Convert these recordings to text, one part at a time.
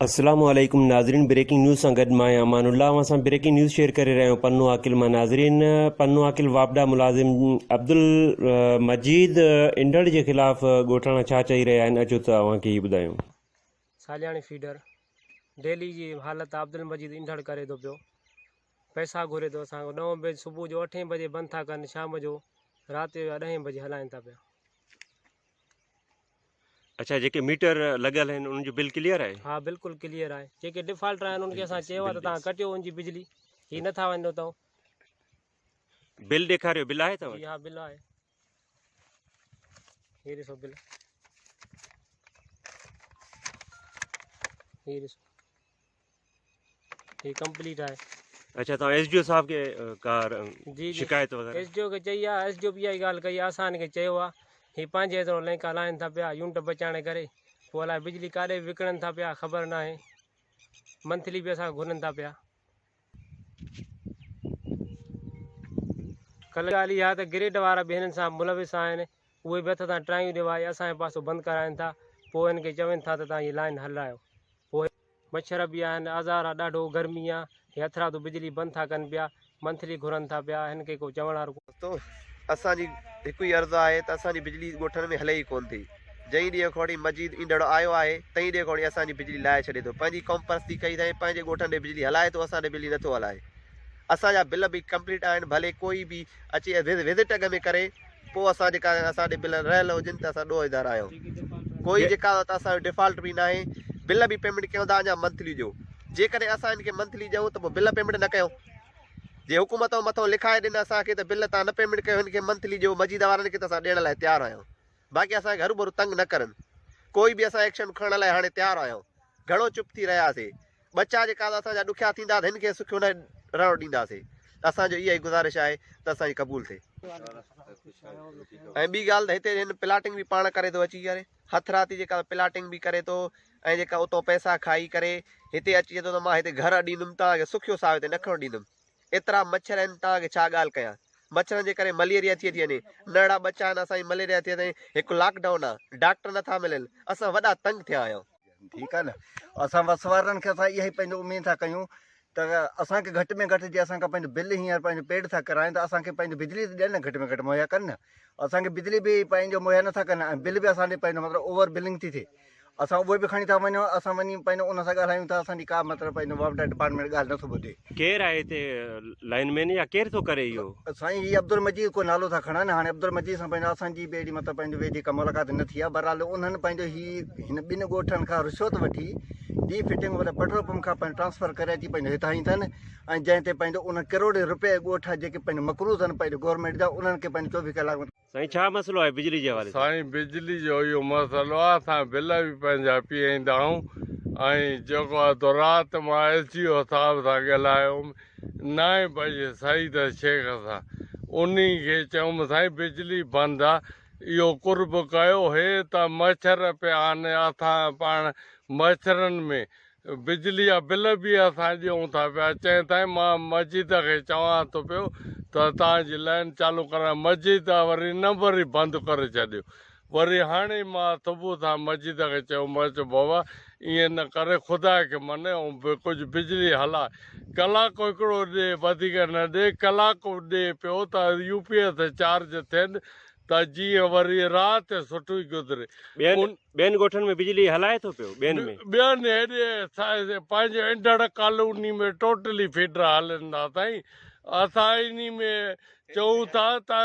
السلام عليڪم ناظرين بريڪنگ نيوز سان گڏ مان آهيان امان الله اوهان سان بريڪنگ نيوز شيئر ڪري رهيو آهيان پنو عاقل مان ناظرين پنو عاقل واپڊا ملازم عبدالمجيد انڊڙ جي خلاف ڳوٺاڻا ڇا چئي رهيا آهن اچو ته اوهان کي هي ٻڌايون. سالياڻي فيڊر ڊيلي جي حالت عبدالمجيد انڊڙ ڪري ٿو پيو پئسا گهري ٿو اسان کان ڏهون بجي صبح جو اٺين بجي بند ٿا ڪن شام جو رات جو ڏهين بجي هلائين ٿا پيا. اڇا جيڪي ميٽر لڳل آهن انهن جو بل ڪليئر آهي؟ ها بلڪل ڪليئر آهي جيڪي ڊفالٽر آهن انهن کي اسان چيو آهي ته توهان ڪٽيو ان جي بجلي هي نٿا وڃن اتان. بل ڏيکاريو بل آهي توهان وٽ؟ جي ها بل آهي هي ڏسو بل هي ڏسو هي ڪمپليٽ آهي. اڇا توهان ايس ڊي او صاحب کي ڪا جي جي شڪايت وغيره؟ ايس ڊي او کي چئي آ ايس ڊي او به اها ئي ڳالهه ڪئي آ اسان هن کي چيو آ هي پنهنجي ايترو لينڪا لاهين ٿا پيا يونٽ بچائڻ ڪري پوء الائي بجلي ڪاڏي به وڪڻن ٿا پيا خبر ناهي منٿلي به اسان کان گهرن ٿا پيا. ڪلهه ڳالهه اها ته گريڊ وارا به هنن سان ملوث آهن اهي به هٿ تان ٽرايون ڏيوائي اسان جو پاسو بند ڪرائين ٿا پوء هن کي چون ٿا ته توهان هي لائين هلايو پوء مڇر به آهن، آزار آ ڏاڍو، گرمي آ، هي هٿرادو بجلي بند ٿا ڪن پيا، منٿلي گهرن ٿا پيا، هن کي ڪو چوڻ وارو ڪونهي. دوستو اسان جي هڪ ئي عرض آهي ته اسان جي بجلي ڳوٺن ۾ هلي ئي ڪونه ٿي. جئين ڏينهن کان وٺي مجيد ايندڙ آيو آهي تئين ڏينهن کان وٺي اسان جي بجلي لاهي ڇڏي ٿو. پنهنجي قوم پرستي ڪئي اٿائين پنهنجي ڳوٺن ڏي بجلي هلائي ٿو اسان ڏي بجلي نٿو هلائي. اسان جا بل به ڪمپليٽ آهن ڀلي ڪوئي به اچي وزٽ اڳ ۾ ڪري پوء اسان جيڪا اسان ڏي بل رهيل هجن ته اسان ڏوهيدار آهيون. ڪوئي جيڪا ته اسان جو ڊيفالٽ به ناهي بل به پيمنٽ ڪيون ٿا اڃا منٿلي ڏيو جيڪڏهن اسان هن کي منٿلي ڏيون ته پوء بل پيمنٽ نه ڪيون جي حڪومت مٿو لکائي ڏين اسان کي ته بل تان نه پيمنٽ ڪيو هن کي منٿلي ڏيو مجيد وارن کي ته اسان ڏيڻ لاء تيار آهيون باقي اسان کي هروڀرو تنگ نه ڪرن ڪوئي به اسان ايڪشن کڻڻ لاء هاڻي تيار آهيون گهڻو چپ ٿي رهياسي ٻچا جيڪا اسان جا ڏکيا ٿيندا ته هن کي سکيو نه رهڻ ڏينداسي اسان جو اها ئي گذارش آهي ته اسان جي قبول ٿئي. ۽ ٻي ڳالهه ته هتي هن پلاٽنگ به پاڻ ڪري ٿو اچي ڪري هٿراتي جيڪا پلاٽنگ به ڪري ٿو ۽ جيڪا اتو پئسا کائي ڪري هتي اچي چئي ٿو ته مان هتي گهر اڏيندم توهان کي سکيو ساهه هتي نه کڻڻ ڏيندم ايترا مڇر آهن توهان کي ڇا ڳالهه ڪيان مڇرن جي ڪري مليريا ٿئي ٿي وڃي ننڍڙا ٻچا آهن اسان جي مليريا ٿئي ٿي هڪ لاڪ ڊائون آهي ڊاڪٽر نٿا ملن اسان وڏا تنگ ٿيا آهيون. ٺيڪ آهي نه اسان وس وارن کي اسان اها ئي پنهنجو اميد ٿا ڪيون ته اسان کي گهٽ ۾ گهٽ جي اسان کان پنهنجو بل هينئر پنهنجو پيڊ ٿا ڪرائين ته اسان کي پنهنجو بجلي ته ڏين نه گهٽ ۾ گهٽ مهيا ڪن نه اسان کي بجلي به پنهنجو مهيا نٿا ڪن ۽ بل به اسان ڏي پنهنجو مطلب اوور بلنگ ٿي ٿئي اسان اهي به کڻي ٿا وڃون اسان وڃي پنهنجو ان سان ڳالهايون ٿا اسان جي ڪا مطلب پنهنجو واپڊا ڊپارٽمينٽ ڳالهه نٿو ٻڌي. ڪير آهي هتي لائن مين يا ڪير ٿو ڪري اهو؟ سائين هي عبدالمجيد ڪو نالو ٿا کڻن هاڻي عبدالمجيد سان پنهنجو اسان جي به اهڙي مطلب پنهنجو ويجهي ڪا ملاقات نه ٿي آهي بهرحال انهن پنهنجو هي هن ٻن ڳوٺن کان رشوت وٺي ڊي فٽنگ مطلب پيٽرول پمپ کان پنهنجو ٽرانسفر ڪري اچي پنهنجو هت هنئي اٿن ۽ جنهن تي پنهنجو انهن ڪروڙين روپيه ڳوٺ جيڪي پنهنجو مقروض آهن پنهنجو گورنمينٽ جا انهن کي پنهنجو 24 ڪلاڪ سائين ڇا مسئلو آهي بجلي جي حوالي سان؟ سائين بجلي جو اهو مسئلو آهي اسان بل به پنهنجا پيئيندا آهيون ۽ جيڪو آهي تو رات مان ايس ڊي او صاحب سان ڳالهايو هوم نائين بجي سعيد شيخ سان انهي کي چيوم سائين بجلي بند آهي اهو قرب ڪيو هي ته مڇر پيا آهن اسان پاڻ مڇرن ۾ بجلي جا بل به اسان ڏيون ٿا پيا چئين تائين مان مجيد کي چوان ٿو پيو ته توهان جي لائين چالو ڪرايان مجيد وري نمبر ئي بند ڪري ڇڏيو وري هاڻي مان صبح سان مجيد کي چيو مان چيو بابا ائين نه ڪري خدا کي مڃ ۽ ڪجهه بجلي هلاء ڪلاڪ هڪڙو ڏي وڌيڪ نه ڏي ڪلاڪ ڏي پيو ته يو پي ايس چارج ٿين ته جيئن وري رات سٺي گذري. ٻين ٻين ڳوٺن ۾ بجلي هلائي ٿو پيو ٻين ۾. ٻين هيڏي پنهنجي انڍڙ ڪالوني ۾ ٽوٽلي فيڊر هلن ٿا سائين اسان انهي ۾ چئون ٿا ته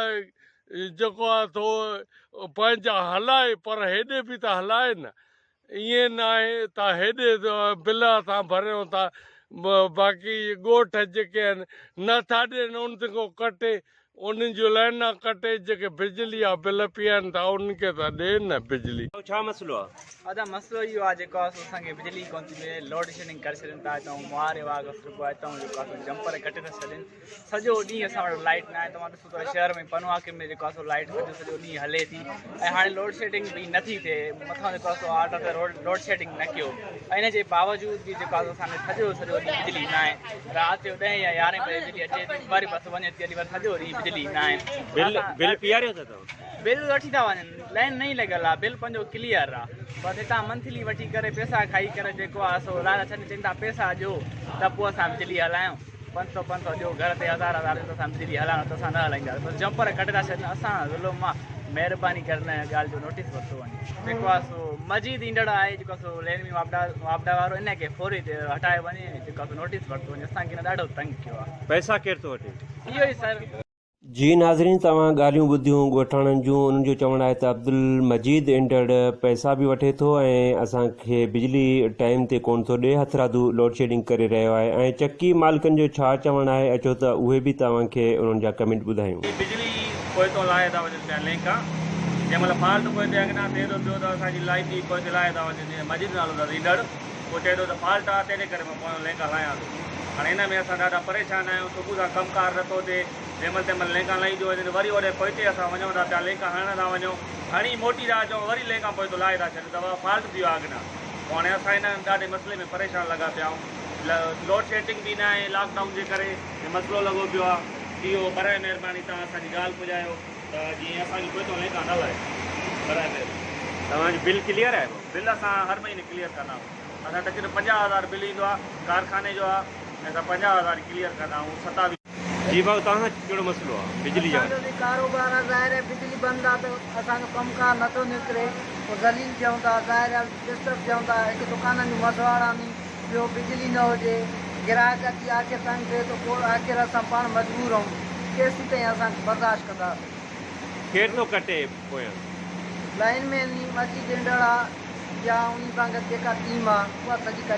جيڪو آهي سو پنهنجا هلائي پر هيڏي به ته هلائي نه ائين ناهي ته هيڏي بل اسان ڀريون ٿا باقي ڳوٺ جيڪي آهن نه ٿا ڏين ان کان ڪٽي انهن جون لائنا ڪٽي جيڪي بجلي جا بل پيئن ٿا انهن کي ته ڏين نه بجلي. ڇا مسئلو آ؟ ادا مسئلو اهو آ جيڪو آ سو اسان کي بجلي ڪون ٿي ملي لوڊ شيڊنگ ڪري ڇڏين ٿا هتان مهاري واهه کان صرف هتان جيڪو آ سو جمپر ڪٽي ٿا ڇڏين سڄو ڏينهن اسان وٽ لائيٽ ناهي توهان ڏسو ٿا شهر ۾ پنو عاقب ۾ جيڪو آهي سو لائيٽ سڄو سڄو ڏينهن هلي ٿي ۽ هاڻي لوڊ شيڊنگ به نٿي ٿئي مٿان جيڪو آهي سو آرڊر ته لوڊ شيڊنگ نه ڪيو ۽ ان جي باوجود به جيڪو آهي سو اسان کي سڄو سڄو ڏينهن بجلي ناهي رات جو ڏهين يا يارهين بجي بجلي اچي ٿي وري بس وڃي ٿي هلي وري سڄو ڏينهن بجلي. بجلي نه آهي. بل بل پياريو ٿا توهان؟ بل وٺي ٿا وڃن، لائين نئين لڳل آ، بل پنهنجو ڪليئر آ، بس هتان منٿلي وٺي ڪري پئسا کائي ڪري جيڪو آ سو لالا ڇڏي چون ٿا پئسا ڏيو ته پوء اسان بجلي هلايون، 500 500 ڏيو گهر تي هزار هزار ڏيو ته اسان بجلي هلايون نه ته اسان نه هلائينداسين، بس جمپر ڪٽي ٿا ڇڏن، اسان ظلم آ، مهرباني ڪري ان ڳالهه جو نوٽيس ورتو وڃي. جيڪو آ سو مجيد ايندڙ آهي جيڪو آ سو لين ۾ واپڊا واپڊا وارو ان کي فوري تي هٽايو وڃي جيڪو آ سو نوٽيس ورتو وڃي اسان کي هن ڏاڍو تنگ ڪيو آ. پئسا ڪير ٿو وٺي؟ اهو ئي سر. جي ناظرين توهان ڳالهيون ٻڌيون ڳوٺاڻن جون انهن جو چوڻ آهي ته عبدالمجيد انڊڙ پئسا به وٺي ٿو ۽ اسان کي بجلي ٽائيم تي ڪونه ٿو ڏي هٿرادو لوڊشيڊنگ ڪري رهيو آهي ۽ چڪي مالڪن جو ڇا چوڻ آهي اچو ته اهي به توهان کي انهن جا ڪمينٽ ٻڌايون. بجلي پوئتو لاهي ٿا وڃن پيا لينڪا جنهن مهل فالٽ پوئتي اڳنا ٿئي ٿو پيو ته اسان جي لائٽ ئي پوئتي لاهي ٿا وڃن جيئن مجيد نالو اٿس انڊڙ پوء چئي ٿو ته فالٽ آ تنهنجي ڪري مان پويون لينڪا هلايان ٿو. هاڻي ان ۾ اسان ڏاڍا پريشان آهيون. صبح سان ڪم ڪار نٿو ٿئي. جنهن مهل تنهن مهل لينڪا لهي ٿيون وڃن. وري اوڏي پوئتي اسان وڃون ٿا پيا لينڪا هڻڻ ٿا وڃون. هڻي موٽي ٿا اچون وري لينڪا پوئتو لاهي ٿا ڇڏن ته بابا فالٽ ٿي ويو آ اڳنا. پوء هاڻي اسان ان ڏاڍي مسئلي ۾ پريشان لڳا پيا آهيون. لوڊ شيڊنگ به ناهي لاڪ ڊائون جي ڪري هي مسئلو لڳو پيو آ. اهو براء مهرباني توهان اسان جي ڳالهه پڄايو ته جيئن اسان جون پوئتو لينڪا نه لهن. براء مهرباني. توهان جو بل ڪليئر آهي ڀائو؟ بل اسان هر مهيني ڪليئر ڪندا آهيون. اسان تقريبن 50 هزار بل ايندو آهي ڪارخاني جو آهي ۽ اسان 50 هزار ئي ڪليئر ڪندا آهيون 27. جي ڀائو توهان سان ڪهڙو مسئلو آ بجلي جا. اسان جو به ڪاروبار آ ظاهر آهي بجلي بند آ ته اسان جو ڪم ڪار نٿو نڪري پوء ذليل ٿيون ٿا ظاهر آهي ڊسٽرب ٿيون ٿا هڪ دڪانن جون مسواڙ آني ٻيو بجلي نه هجي گراهڪ اچي آخر تنگ ٿئي ٿو پوء آخر اسان پاڻ مجبور آهيون ڪيسيتائين اسان برداشت ڪنداسين. ڪير ٿو ڪٽي پويان. لائين مين ني مجيد انڊڙ آ يا انهي سان گڏ جيڪا ٽيم آ اها سڄي ڪڍي.